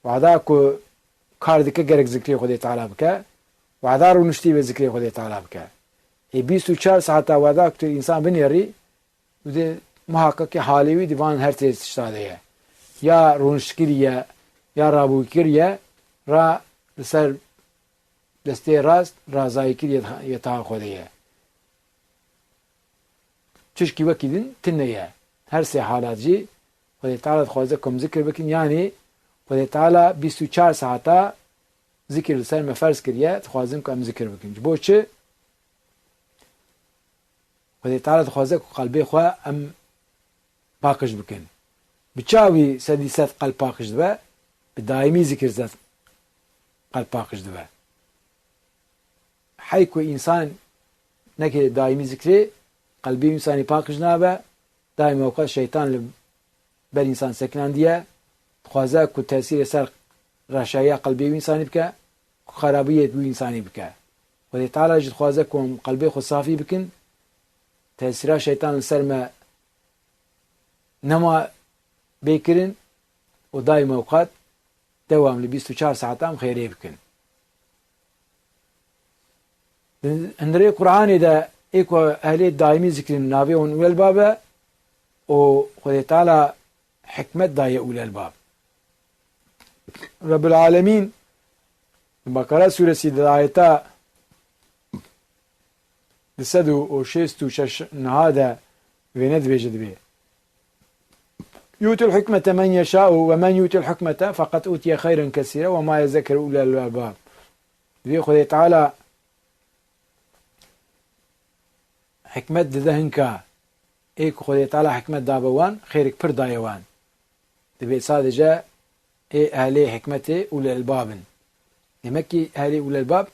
wada ku kar dike gerek zikrê Xwedê Teala bike, wada rûniştî be zikrê Xwedê Teala bike. Ê bîst û çar saeta wada ku tu însan binêrî, û dê muhakkak ki halê wî di van her sê tişta de ye. Ya rûniştkirî ye, ya rabûkirî ye, ra li ser destê rast razayîkirî ye, ye taha Xwedê ye. Çişkî wekî din tune ye. Her sê halat jî Xwedê Teala dixwaze ku em zikir bikin, yanî Xwedê Teala bîst û çar saeta zikir li ser me ferz kiriye, dixwazin ku em zikir bikin. Ji bo çi? Xwedê Teala dixwaze ku qelbê xwe em paqij bikin. Bi çawî sedî sed qelb paqij dibe? Bi daîmî zikir zed qelb paqij dibe. Hey ku însan neke daîmî zikrê, qelbê însanî paqij nabe, daîma wexta şeytan li ber însan sekinandiye, dixwaze ku tesîrê ser reşayiya qelbê wî însanî bike, ku xerabiyê wî însanî bike. Xwedê Teala jî dixwaze ku em qelbê xwe safî bikin, tesîra şeytan li ser me nema bê kirin û daîma wqat dewam li bîst û çar saetan xêrê bikin. Di hundirê Qur'anê de ê ku ehlê daîmî zikirin navê wan Ulelbab e û Xwedê Teala hikmet daye Ulelbab. Rabbul Alemîn di Bakara suresî de ayeta du sed û şêst û şeş niha de vêne dibêje dibê. Yu'til hukmete men yeşa'u ve men yu'til hukmete feqad utiye hayren kesîre ve ma yezekkeru ulul elbab. Divê Xwedê Teala hikmet dide hinka. Ê ku Xwedê Teala hikmet dabe wan, xêrik pir daye wan. Divê sadece ê ehlê hikmetê ulul elbab in. Demek ki ehlê ulul elbab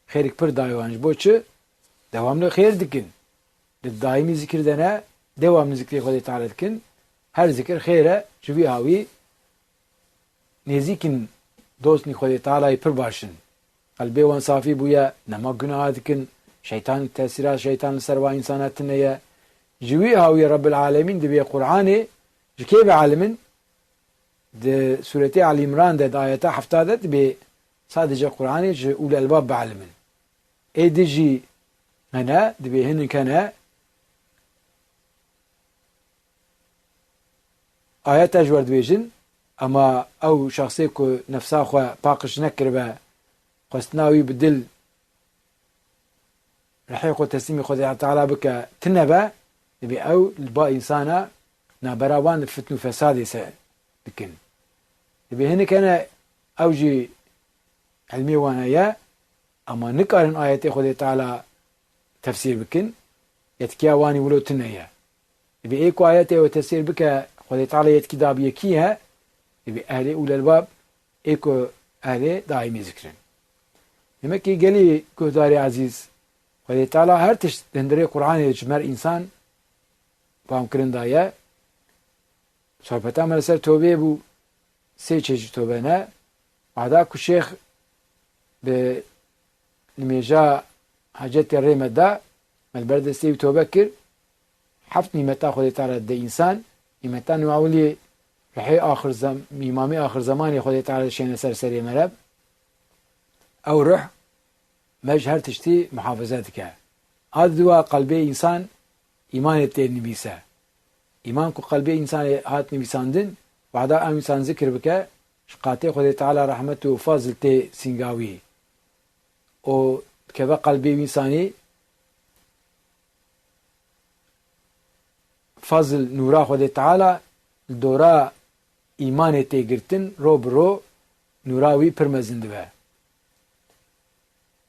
xêrik pir daye wan. Ji bo çi? Dewamlı xêr dikin. Di daîmî zikir de ne, dewamlı zikrê Xwedê Teala dikin. Her zikir xêr e, ji vî hawî nêzîkin dostnî Xwedê Tealayê pir baş in. Qelbê wan safî bûye, nema gunaha dikin, şeytan, tesîra şeytan li ser wa însana tune ye. Ji wî hawî Rebbil Alemîn divê Qur'anê ji kê bielimin? Di Sûretê Ali Îmran de, di ayeta hefta de dibê sadece Qur'anê ji ulul elbab bielimin. Ê di jî hene, dibê hinik hene, ayeta ji we dibêjin, ema ew şexsê ku nefsa xwe paqij nekiribe, xwestina wî bi dil rihê xwe teslîmî Xwedê Teala bike, tune be, dibê ew li ba însana nabera wan di fitn û fesadê se dikin. Dibê hinik hene ew jî ilmê wan heye, ema nikarin ayetê Xwedê Teala tefsîr bikin, yetkiya wanî wilo tune ye. Dibê ê ku ayetê ew tefsîr bike, Xwedê Teala yetkî dabiye kî ye? Dibê ehlê ulul elbab, ê ku ehlê daîmî zikirin. Demek ki gelî guhdarê ezîz, Xwedê Teala her tişt di hundirê Qur'anê ji me re însan famkirin daye. Sohbeta me li ser tobeyê bû, sê çeşî tobe ne. Ada ku şêx bi nimêja hacetê rê me da, me li ber destê wî tobe kir. Heft nîmeta Xwedê Teala dide însan. Nîmeta nû ewilî ruhê axir zem-, îmamê axir zemanê Xwedê Teala dişêne ser serê me re. Ew ruh me ji her tiştî muhafaza dike. A diwa qelbê însan îmanê tê nivîse. Îman ku qelbê însanê hat nivîsandin, wehda ew însan zikir bike, ji qatê Xwedê Teala rehmet û fazl tê sînga wî. Û dikeve qelbê wî însanî, fazl, nûra Xwedê Teala li dora îmanê tê girtin, ro bi ro nûra wî pir mezin dibe.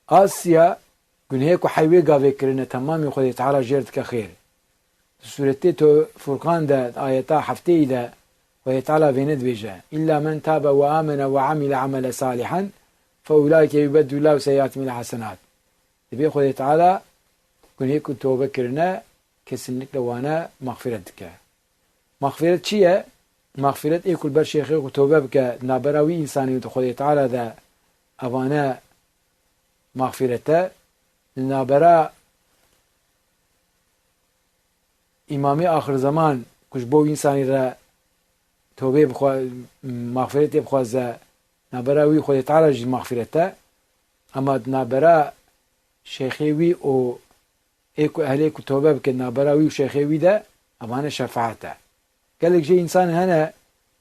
A siya, gunehê ku hey wê gavê kirine, temamî Xwedê Teala jêr dike xêr. Di sûretê to Furqan de, di ayeta hefteyî de Xwedê Teala vêne dibêje, "Îlla men tabe we amene we amile amele salihen fe ulaike yubeddilullahu seyyiatihim ile hasenat." Dibê Xwedê Teala gunehê ku tobe kirine, kesinlikle wane mexfîret dike. Mexfîret çi ye? Mexfîret ê ku li ber şêxê xwe tobe bike, di navbera wî însanî û di Xwedê Teala de evane mexfîret e. Di navbera îmamê axir zeman ku ji bo wî însanî re tobê bixwe-, mexfîretê bixwaze, navbera wî Xwedê Teala jî mexfîret e. Ema di navbera şêxê wî û ê ku ehlê ku tobe bike navbera wî û şêxê wî de, evane şefaet e. Gelek jê însan hene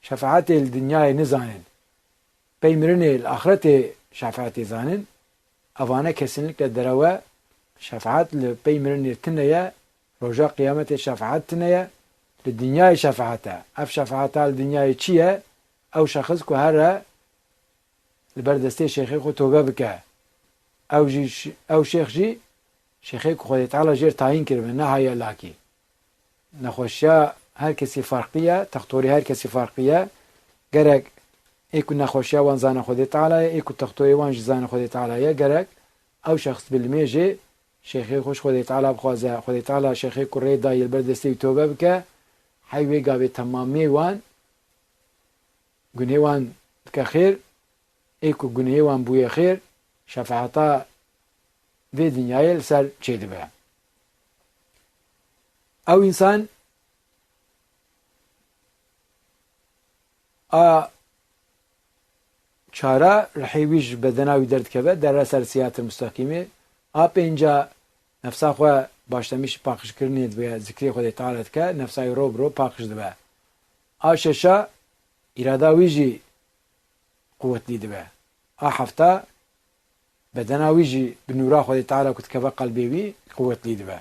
şefaetê li dinyayê nizanin. Pey mirinê li axretê şefaetê zanin. Evane kesinlikle derew e. Şefaet li pey mirinê tune ye. Roja qiyametê şefaet tune ye. Li dinyayê şefaet e. Ev şefaeta li dinyayê çi ye? Ew şexis ku here li ber destê şêxê xwe tobe bike. Ew jî ş-, ew şêx jî şêxê ku Xwedê Teala jêr tayîn kiribe, nehaye lakî. Nexweşiya her kesî farqlî ye, textorê her kesî farqlî ye. Gerek ê ku nexweşiya wan zane Xwedê Teala ye, ê ku textorê wan jî zane Xwedê Teala ye, gerek ew şexs bi limêjê şêxê xwe ji Xwedê Teala bixwaze. Xwedê Teala şêxê ku rê daye li ber destê wî tobe bike, hey wê gavê temamê wan gunê wan dike xêr, ê ku gunê wan bûye xêr, şefaeta vê dinyayê li ser çêdibe. Ew însan a çara rihê wî ji bedena wî derdikeve, dere ser siratil musteqîmê, a pênca nefsa xwe başlemîş paqijkirinê dibe, zikrê Xwedê Teala dike, nefsa wî ro bi ro paqij dibe. A şeşa îrada wî jî quwetlî dibe. A hefta bedena wî jî bi nûra Xwedê Teala ku dikeve qelbê wî quwetlî dibe.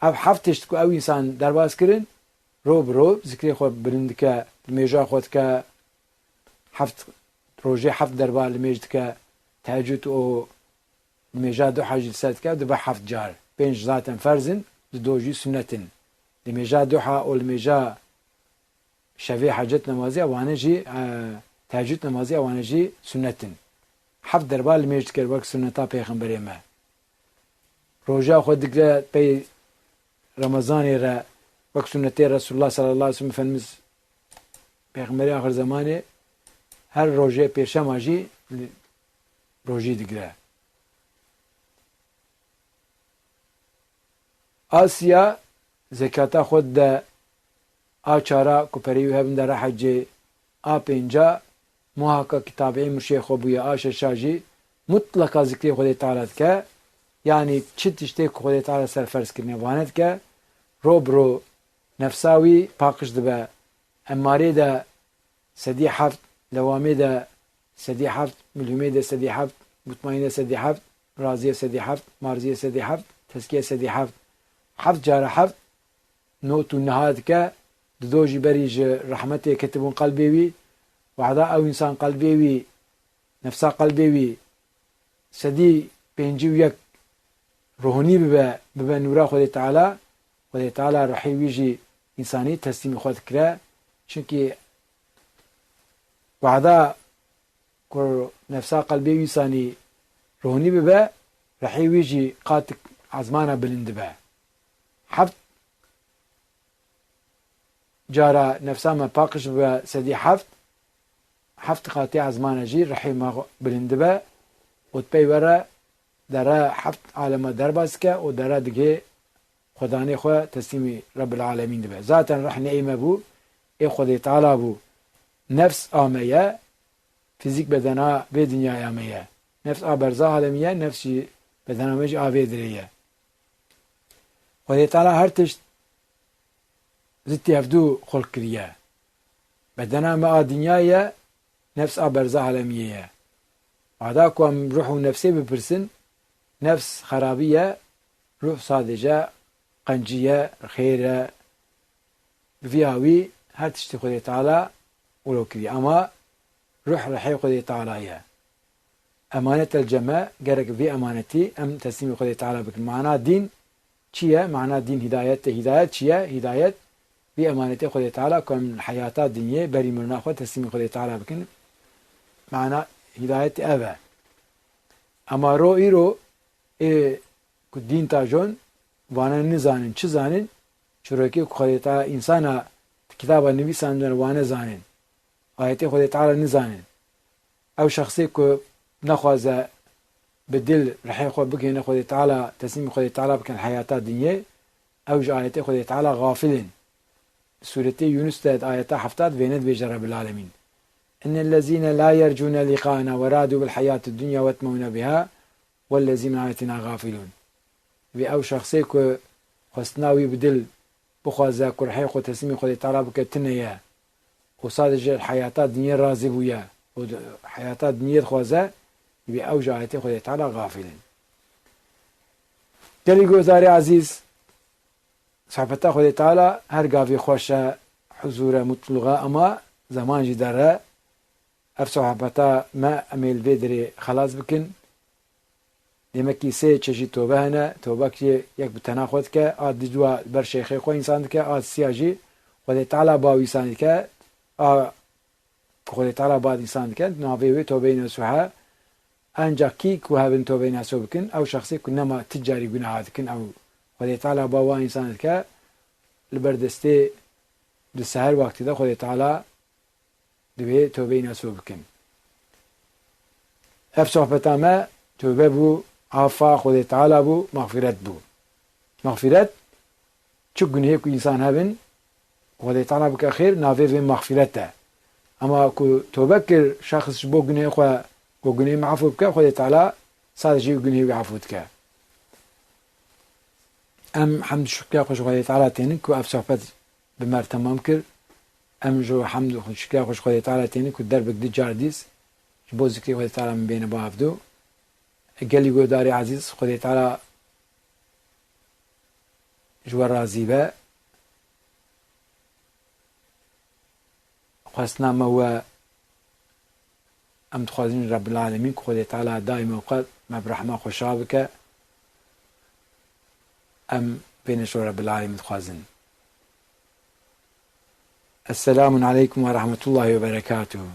Ev heft tişt ku ew însan derbas kirin, ro bi ro zikrê xwe bilind dike, limêja xwe dike, heft rojê heft derba limêj dike, tehecûd û limêja duha jî li ser dike, dibe heft car. Pênc zaten ferz in, dido jî sunnet in. Limêja duha û limêja şevê hecet nemazî, ewane jî, e, tehecûd nemazî, ewane jî sunnet in. Heft derba limêj dikir wek sunneta Pêxemberê me. Roja xwe digre pey Remezanê re wek sunnetê Resulullah sallallahu aleyhi ve sellem, Efendimiz Pêxemberê axir zemanê her rojê pêşema jî li-, rojî digre. A siya zekata xwe dide, a çara ku perê wî hebin dere hecê, a pênca muhaka ki tabiî murşê xwe bûye, a şeşa jî mutlaka zikrê Xwedê Teala dike, yanî çi tiştê ku Xwedê Teala ser ferz kirine vane dike, ro bi ro nefsa wî paqij dibe, emmarê de sedî heft, lewamê de sedî heft, milhûmê de sedî heft, mutmaîn de sedî heft, razî de sedî heft, marzî de sedî heft, tezkî de sedî heft. Heft cara heft not û niha dike, dido jî berî ji rehmetê ketibûn qelbê wî, wehda ew însan qelbê wî, nefsa qelbê wî sedî pêncî û yek ruhunî bibe, bibe nûra Xwedê Teala, Xwedê Teala ruhê wî jî însanî teslîmî xwe dikire. Çimkî wehda ku nefsa qelbê wî însanî ruhunî bibe, ruhê wî jî qatik ezmana bilind dibe. Heft cara nefsa me paqij bibe sedî heft, heft qatê ezmana jî rihê me bilind dibe û di pey we re dere heft alema derbas dike û dere digê xwedanê xwe teslîmî Rebbil Alemîn dibe. Zaten rih ne ê me bû, ê Xwedê Teala bû. Nefs a me ye, fîzîk bedena vê dinyaya me ye. Nefs a berza alemî ye, nefs jî bedena me jî a vê dirê ye. Xwedê Teala her tişt zittî hevdû xulq kiriye. Bedena me a dinyayê ye, nefs a berza alemiyê ye. Bada ku em ruh û nefsê bipirsin, nefs xerabî ye, ruh sadece qencî ye, xêr e. Bi vî awî her tiştî Xwedê Teala wilo kiriye. Ama ruh rihê Xwedê Teala ye. Emanet el ceme, gerek vî emanetî em teslîmî Xwedê Teala bikin. Mana dîn çi ye? Mana dîn hidayet e. Hidayet çi ye? Hidayet vî emanetê Xwedê Teala ku em heyata dinyê berî mirina xwe teslîmî Xwedê Teala bikin. Mana hidayet ev e. Ema ro îro ê ku dîn tajon vane nizanin, çi zanin? Çirokê ku Xwedê Teala însana di kitaba nivîsandin wane zanin. Ayetê Xwedê Teala nizanin. Ew şexsê ku nexwaze bi dil rihê xwe bigihîne Xwedê Teala, teslîmî Xwedê Teala bikin heyata dinyê, ew ji ayetê Xwedê Teala xafil in. Sûretê Yunus de ayeta hefta de vêne dibêje Rebbil Alemîn. Innellezîne la yercûne lîqana weradu bil heyatid dunya wetmewne biha wellezî min ayetina xafilûn. Vê ew şexsê ku xwestina wî bi dil bixwaze ku rihê xwe teslîmî Xwedê Teala bike tune ye û sadece heyata dinyê razî bûye û di-, heyata dinyê dixwaze, vê ew ji ayetê Xwedê Teala xafil in. Gelî guhdarê ezîz, sohbeta Xwedê Teala her gavî xweş e, huzûr e, mutlûx e, ama zeman jî der e. Ev sohbeta me em ê li vê derê xelas bikin. Demekî sê çeşît tobe hene. Tobekî yek bi tena xwe dike, a didwa li ber şêxê xwe însan dike, a siya jî Xwedê Teala ba wî însan dike, a ku Xwedê Teala ba însan dike, navê wê tobeyê nesuh e. Ancak kî ku hebin tobeyê nesuh bikin, ew şexsê ku nema ti carî guneha dikin, ew Xwedê Teala ba wan însan dike, li ber destê di seher wextî de Xwedê Teala divê tobeyê nesuh bikin. Ev sohbeta me tobe bû, afa Xwedê Teala bû, mexfîret bû. Mexfîret, çi gunehê ku însan hebin, Xwedê Teala bike xêr, navê vê mexfîret e. Ema ku tobe kir, şexs ji bo gunehê xwe, ku gunehê me efû bike, Xwedê Teala sadece gunehê wî efû dike. Em hemd û şikriya xwe ji Xwedê Teala tênin ku ev sohbet bi me re temam kir. Em ji hemd û şikriya xwe ji Xwedê Teala tênin ku derbek di car dîs ji bo zikrê Xwedê Teala min bêne ba hevdû. Gelî guhdarê ezîz, Xwedê Teala ji we razî be. Xwestina me we, em dixwazin Rebbil Alemîn ku Xwedê Teala daîma qet me bi rehma xwe şa bike. Em vê neşo Rebbil Alemîn dixwazin. Esselamun aleykum ve rahmetullahi ve berekatuhu.